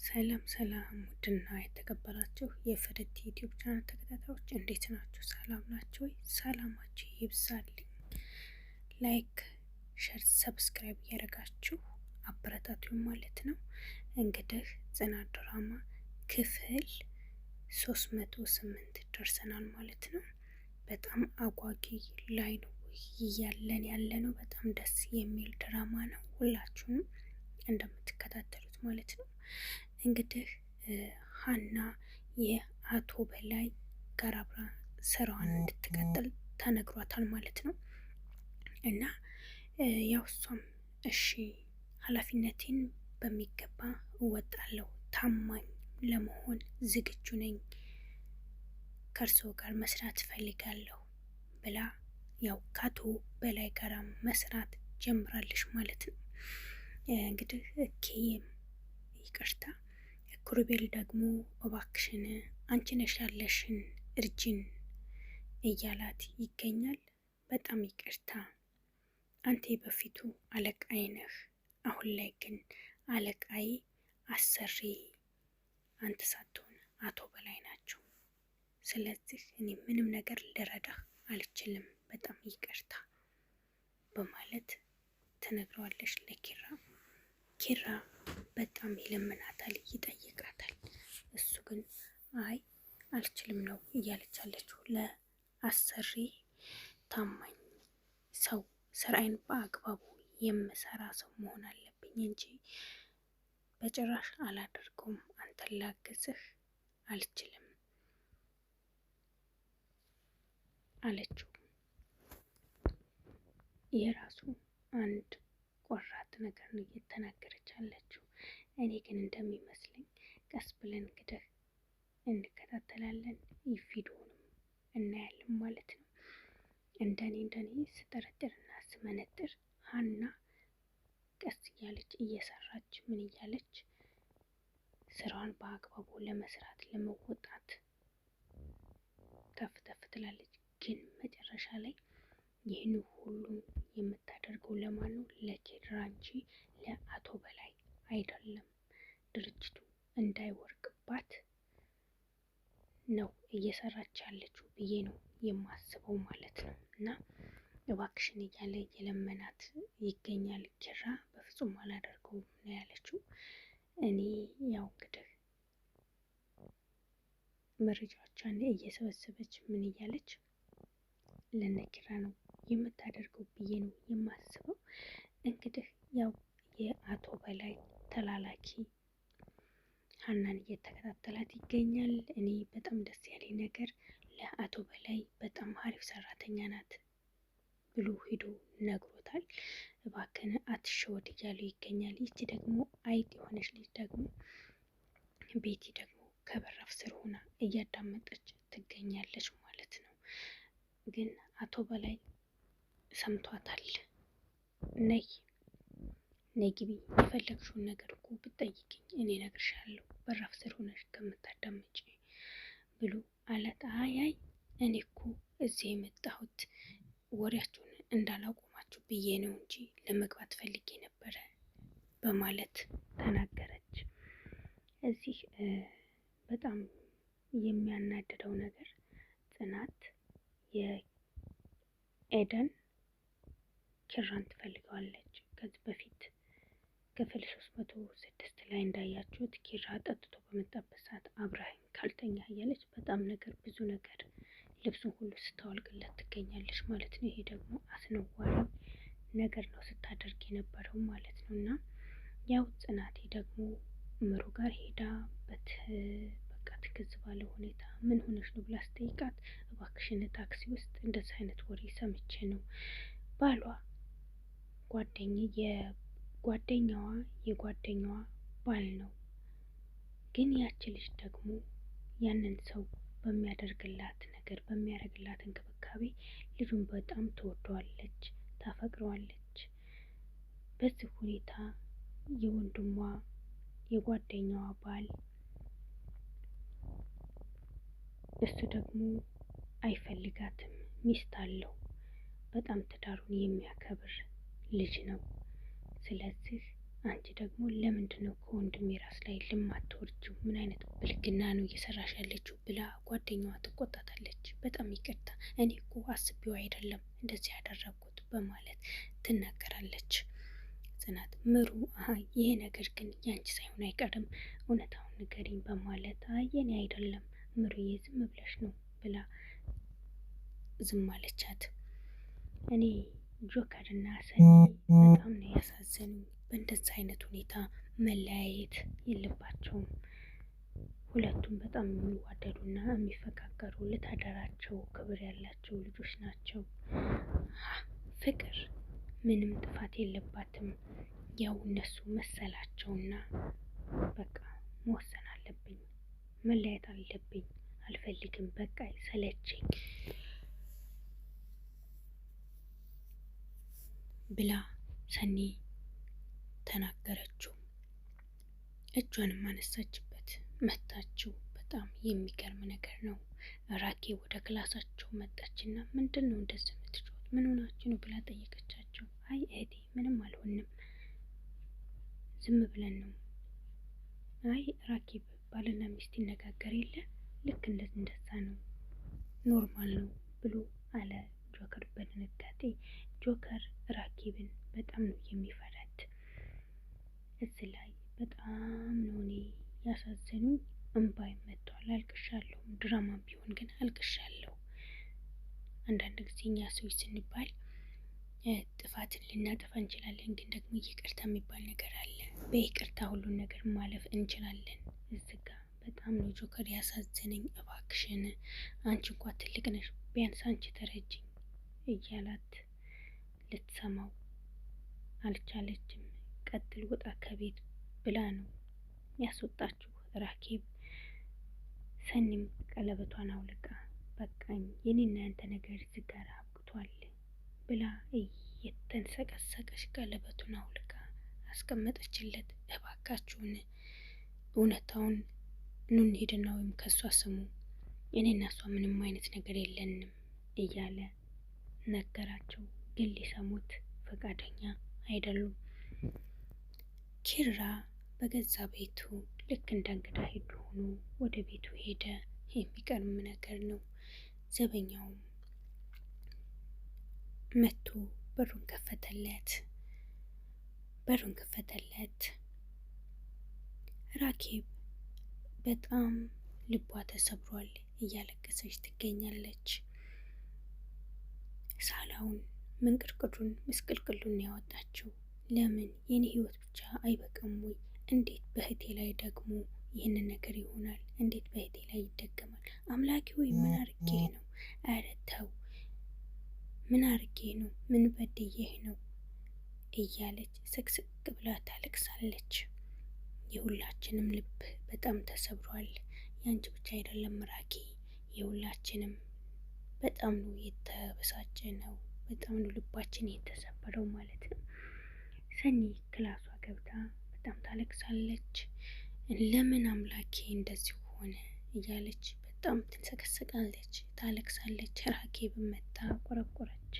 ሰላም ሰላም፣ ውድና የተከበራችሁ የፍርድ ዩቲዩብ ቻናል ተከታታዮች እንዴት ናችሁ? ሰላም ናችሁ ወይ? ሰላማችሁ ይብዛልኝ። Like፣ share፣ subscribe እያደረጋችሁ አበረታቱኝ ማለት ነው። እንግዲህ ጽናት ድራማ ክፍል 308 ደርሰናል ማለት ነው። በጣም አጓጊ ላይ ነው እያለን ያለ ነው። በጣም ደስ የሚል ድራማ ነው። ሁላችሁንም እንደምትከታተሉት ማለት ነው። እንግዲህ ሀና የአቶ በላይ ጋር አብራ ስራዋን እንድትቀጥል ተነግሯታል ማለት ነው። እና ያው እሷም እሺ ኃላፊነቴን በሚገባ እወጣለሁ፣ ታማኝ ለመሆን ዝግጁ ነኝ፣ ከእርስዎ ጋር መስራት እፈልጋለሁ ብላ ያው ከአቶ በላይ ጋር መስራት ጀምራለች ማለት ነው። እንግዲህ ኬም ይቅርታ ክሩቤል ደግሞ እባክሽን አንቺ ነሽ ያለሽን እርጅን እያላት ይገኛል። በጣም ይቅርታ አንተ በፊቱ አለቃዬ ነህ፣ አሁን ላይ ግን አለቃዬ አሰሪ አንተ ሳትሆን አቶ በላይ ናቸው። ስለዚህ እኔ ምንም ነገር ልረዳህ አልችልም፣ በጣም ይቅርታ በማለት ትነግረዋለች ለኪራ። ኪራ በጣም ይለምናታል፣ ይጠይቃታል። እሱ ግን አይ አልችልም ነው እያለች አለችው። ለአሰሪ ታማኝ ሰው ስራዬን በአግባቡ የምሰራ ሰው መሆን አለብኝ እንጂ በጭራሽ አላደርገውም፣ አንተን ላግዝህ አልችልም አለችው። የራሱ አንድ ቆራጥ ነገር ነው እየተናገረች አለችው። እኔ ግን እንደሚመስለኝ ቀስ ብለን እንግዲህ እንከታተላለን፣ ቪዲዮንም እናያለን ማለት ነው። እንደኔ ስጠረጥርና ስመነጥር ሀና ቀስ እያለች እየሰራች ምን እያለች ስራዋን በአግባቡ ለመስራት ለመወጣት ተፍ ተፍ ትላለች። ግን መጨረሻ ላይ ይህን ሁሉ የምታደርገው ለማን ነው? ለኪራ እንጂ ለአቶ በላይ አይደለም። ድርጅቱ እንዳይወርቅባት ነው እየሰራች ያለችው ብዬ ነው የማስበው ማለት ነው። እና እባክሽን እያለ እየለመናት ይገኛል። ኪራ በፍጹም አላደርገውም ነው ያለችው። እኔ ያው እንግዲህ መረጃዎቿን እየሰበሰበች ምን እያለች ለነኪራ ነው የምታደርገው ብዬ ነው የማስበው። እንግዲህ ያው የአቶ በላይ ተላላኪ ሀናን እየተከታተላት ይገኛል። እኔ በጣም ደስ ያለኝ ነገር ለአቶ በላይ በጣም አሪፍ ሰራተኛ ናት ብሎ ሂዶ ነግሮታል። እባክህን አትሸወድ እያሉ ይገኛል። ይቺ ደግሞ አይጥ የሆነች ልጅ ደግሞ ቤቲ ደግሞ ከበራፍ ስር ሆና እያዳመጠች ትገኛለች ማለት ነው። ግን አቶ በላይ ሰምቷታል። ነይ ነይ ግቢ፣ የፈለግሽውን ነገር እኮ ብትጠይቅኝ እኔ እነግርሻለሁ በራፍ ስር ሆነሽ ከምታዳምጪ ብሎ አላት። አይ አይ እኔ እኮ እዚህ የመጣሁት ወሬያችሁን እንዳላቆማችሁ ብዬ ነው እንጂ ለመግባት ፈልጌ ነበረ በማለት ተናገረች። እዚህ በጣም የሚያናድደው ነገር ጽናት የኤደን ኪራን ትፈልገዋለች። ከዚህ በፊት ክፍል 306 ላይ እንዳያችሁት ኪራ ጠጥቶ በመጣበት ሰዓት አብረኸኝ ካልተኛ እያለች በጣም ነገር ብዙ ነገር ልብሱን ሁሉ ስታወልቅለት ትገኛለች ማለት ነው። ይሄ ደግሞ አስነዋሪ ነገር ነው ስታደርግ የነበረው ማለት ነው። እና ያው ጽናቴ ደግሞ ምሩ ጋር ሄዳ በቃ ትክዝ ባለ ሁኔታ ምን ሆነች ነው ብላ ስጠይቃት እባክሽን ታክሲ ውስጥ እንደዚህ አይነት ወሬ ሰምቼ ነው ባሏ የጓደኛዋ የጓደኛዋ ባል ነው። ግን ያቺ ልጅ ደግሞ ያንን ሰው በሚያደርግላት ነገር በሚያደርግላት እንክብካቤ ልጁን በጣም ትወደዋለች፣ ታፈቅረዋለች። በዚህ ሁኔታ የወንድሟ የጓደኛዋ ባል እሱ ደግሞ አይፈልጋትም፣ ሚስት አለው። በጣም ትዳሩን የሚያከብር ልጅ ነው። ስለዚህ አንቺ ደግሞ ለምንድን ነው ከወንድሜ ራስ ላይ ልማትወርጂው? ምን አይነት ብልግና ነው እየሰራሽ ያለችው? ብላ ጓደኛዋ ትቆጣታለች። በጣም ይቅርታ እኔ እኮ አስቤው አይደለም እንደዚህ ያደረግኩት በማለት ትናገራለች። ጽናት ምሩ፣ አሀ ይሄ ነገር ግን ያንቺ ሳይሆን አይቀርም እውነታውን ንገሪኝ በማለት አይ የኔ አይደለም ምሩዬ ዝም ብለሽ ነው ብላ ዝም አለቻት። እኔ ጆከር እና ሰኒ በጣም ነው ያሳዘኑኝ። በእንደዚህ አይነት ሁኔታ መለያየት የለባቸውም። ሁለቱም በጣም የሚዋደዱና የሚፈቃቀሩ ለትዳራቸው ክብር ያላቸው ልጆች ናቸው። ፍቅር ምንም ጥፋት የለባትም። ያው እነሱ መሰላቸውና በቃ መወሰን አለብኝ፣ መለያየት አለብኝ፣ አልፈልግም፣ በቃ ሰለቸኝ ብላ ሰኒ ተናገረችው። እጇንም አነሳችበት፣ መታችው። በጣም የሚገርም ነገር ነው። ራኬ ወደ ክላሳቸው መጣችና ምንድን ነው እንደዚህ የምትጮት ምን ሆናችሁ ነው ብላ ጠየቀቻቸው። አይ እህቴ ምንም አልሆንም ዝም ብለን ነው። አይ ራኬብ ባልና ሚስት ይነጋገር የለ ልክ እንደዛ ነው normal ነው ብሎ አለ ጆከር በድንጋጤ። ጆከር ራኬብን በጣም ነው የሚፈራት። እዚህ ላይ በጣም ነው እኔ ያሳዘኑኝ። እምባይ መጥቷል። አልቅሻለሁ። ድራማ ቢሆን ግን አልቅሻለሁ። አንዳንድ ጊዜ እኛ ሰዎች ስንባል ጥፋትን ልናጠፋ እንችላለን፣ ግን ደግሞ ይቅርታ የሚባል ነገር አለ። በይቅርታ ሁሉን ነገር ማለፍ እንችላለን። እዚህ ጋ በጣም ነው ጆከር ያሳዘነኝ። እባክሽን አንቺ እንኳ ትልቅ ነሽ፣ ቢያንስ አንቺ ተረጅኝ እያላት ልትሰማው አልቻለችም። ቀጥል ውጣ ከቤት ብላ ነው ያስወጣችው ራኬብ። ሰኒም ቀለበቷን አውልቃ በቃኝ የኔና ያንተ ነገር እዚህ ጋር አብቅቷል ብላ እየተንሰቀሰቀች ቀለበቱን አውልቃ አስቀመጠችለት። እባካችሁን እውነታውን ኑ እንሂድና ወይም ከእሷ ስሙ፣ እኔና እሷ ምንም አይነት ነገር የለንም እያለ ነገራቸው። ግን ሊሰሙት ፈቃደኛ አይደሉም። ኪራ በገዛ ቤቱ ልክ እንደ እንግዳ ሄዱ ሆኖ ወደ ቤቱ ሄደ። የሚቀርም ነገር ነው። ዘበኛውም መጥቶ በሩን ከፈተለት። በሩን ከፈተለት። ራኬብ በጣም ልቧ ተሰብሯል፣ እያለቀሰች ትገኛለች። ሳላውን ምንቅርቅሩን ምስቅልቅሉን ያወጣችው ለምን የኔ ህይወት ብቻ አይበቅም ወይ? እንዴት በእህቴ ላይ ደግሞ ይህንን ነገር ይሆናል? እንዴት በእህቴ ላይ ይደገማል? አምላኬ ወይ ምን አርጌ ነው? ኧረ ተው፣ ምን አርጌ ነው? ምን በድዬህ ነው? እያለች ስቅስቅ ብላ ታለቅሳለች። የሁላችንም ልብ በጣም ተሰብሯል። ያንቺ ብቻ አይደለም ራኪ፣ የሁላችንም በጣም ነው የተበሳጨ ነው። በጣም ነው ልባችን የተሰበረው ማለት ነው። ሰኒ ክላሷ ገብታ በጣም ታለቅሳለች። ለምን አምላኬ እንደዚህ ሆነ እያለች በጣም ትንሰቀሰቃለች፣ ታለቅሳለች። ራኬብ መታ ቆረቆረች።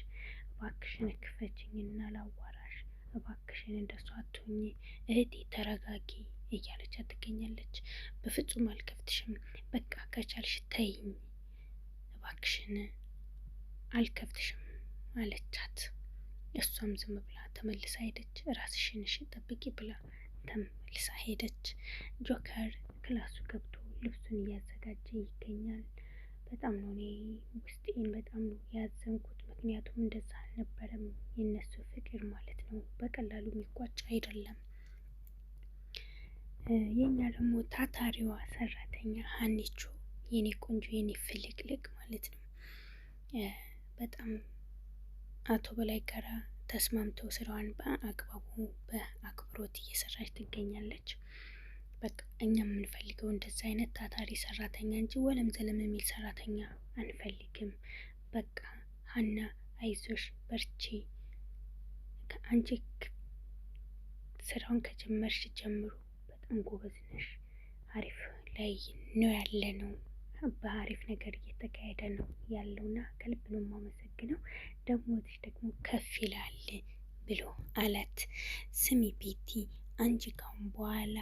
እባክሽን ክፈችኝና ላዋራሽ፣ እባክሽን እንደሷ አትሁኚ እህቴ ተረጋጊ እያለች ትገኛለች። በፍጹም አልከፍትሽም፣ በቃ ከቻልሽ ተይኝ፣ እባክሽን አልከፍትሽም አለቻት። እሷም ዝም ብላ ተመልሳ ሄደች። ራስሽን እሺ ጠብቂ ብላ ተመልሳ ሄደች። ጆከር ክላሱ ገብቶ ልብሱን እያዘጋጀ ይገኛል። በጣም ነው እኔ ውስጤን በጣም ነው ያዘንኩት። ምክንያቱም እንደዛ አልነበረም የነሱ ፍቅር ማለት ነው። በቀላሉ የሚቋጭ አይደለም። የኛ ደግሞ ታታሪዋ ሰራተኛ ሀኒቾ የኔ ቆንጆ የኔ ፍልቅልቅ ማለት ነው በጣም አቶ በላይ ጋራ ተስማምተው ስራዋን በአግባቡ በአክብሮት እየሰራች ትገኛለች። በቃ እኛ የምንፈልገው እንደዚ አይነት ታታሪ ሰራተኛ እንጂ ወለም ዘለም የሚል ሰራተኛ አንፈልግም። በቃ ሀና አይዞሽ፣ በርቺ፣ አንቺ ስራውን ከጀመርሽ ጀምሮ በጣም ጎበዝ ነሽ፣ አሪፍ ላይ ነው ያለ ነው በአሪፍ ነገር እየተካሄደ ነው ያለውና ከልብ ነው የማመሰግነው። ደሞዝሽ ደግሞ ከፍ ይላል ብሎ አላት። ስሚ ቤቲ፣ አንቺ ካሁን በኋላ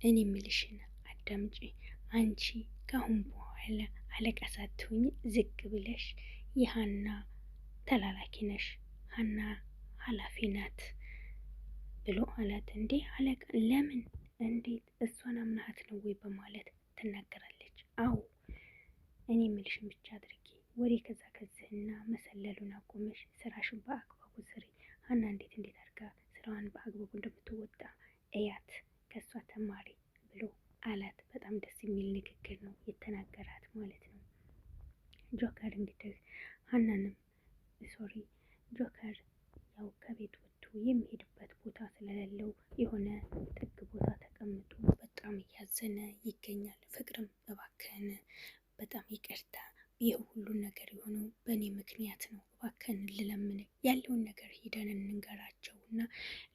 እኔ ምልሽን አዳምጪ። አንቺ ካሁን በኋላ አለቃ ሳትሆኝ ዝቅ ብለሽ የሀና ተላላኪ ነሽ፣ ሀና ኃላፊ ናት ብሎ አላት። እንዴ አለቃ ለምን? እንዴት እሷን አምናሃት ነው ወይ በማለት ትናገራለች። አዎ እኔ ምልሽን ብቻ አድርጊ፣ ወሬ ከዛ ከዚህና መሰለሉን አቁመሽ ስራሽን በአግባቡ ስሪ። ሀና እንዴት እንዴት አድርጋ ስራዋን በአግባቡ እንደምትወጣ እያት፣ ከእሷ ተማሪ ብሎ አላት። በጣም ደስ የሚል ንግግር ነው የተናገራት ማለት ነው። ጆከር እንግዲህ ሀናንም ሶሪ ጆከር ያው ከቤት ወጥቶ የሚሄድበት ቦታ ስለሌለው የሆነ ጥግ ቦታ ተቀምጦ በጣም እያዘነ ይገኛል። ፍቅርም እባክህን በጣም ይቅርታ፣ ይህ ሁሉ ነገር የሆነው በእኔ ምክንያት ነው፣ እባክህን ልለምን፣ ያለውን ነገር ሂደን እንንገራቸው እና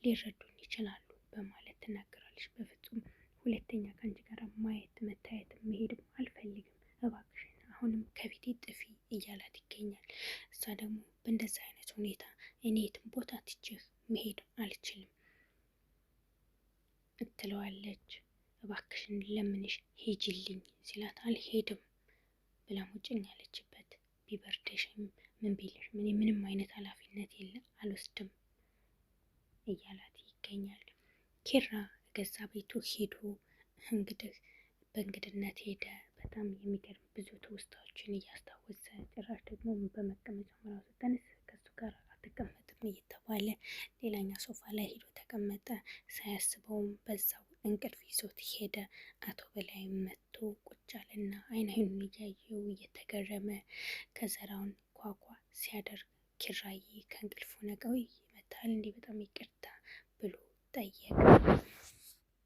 ሊረዱን ይችላሉ በማለት ትናገራለች። በፍጹም ሁለተኛ ከአንቺ ጋር ማየት መታየት መሄድም አልፈልግም፣ እባክሽን አሁንም ከፊቴ ጥፊ እያላት ይገኛል። እሷ ደግሞ በእንደዚህ አይነት ሁኔታ እኔ የትም ቦታ ትቼህ መሄድ አልችልም እትለዋለች። እባክሽን ለምንሽ ሂጂልኝ ሲላት አልሄድም ብላ ሙጭኝ ያለችበት። ቢበርደሽም ምን ቢልሽ እኔ ምንም አይነት ኃላፊነት የለ አልወስድም እያላት ይገኛል። ኪራ ገዛ ቤቱ ሄዶ እንግዲህ በእንግድነት ሄደ። በጣም የሚገርም ብዙ ትውስታዎችን እያስታወሰ ጭራሽ ደግሞ በመቀመጫው ራሱ ተነስ ከሱ ጋር አትቀመጥም እየተባለ ሌላኛ ሶፋ ላይ ሄዶ ተቀመጠ። ሳያስበውም በዛው እንቅልፍ ይዞት ሄደ። አቶ በላይ መጥቶ ቁጭ አለና አይን አይኑን እያየው እየተገረመ ከዘራውን ኳኳ ሲያደርግ ኪራዬ ከእንቅልፉ ነቀው ይመታል። እንዲህ በጣም ይቅርታ ብሎ ጠየቀ።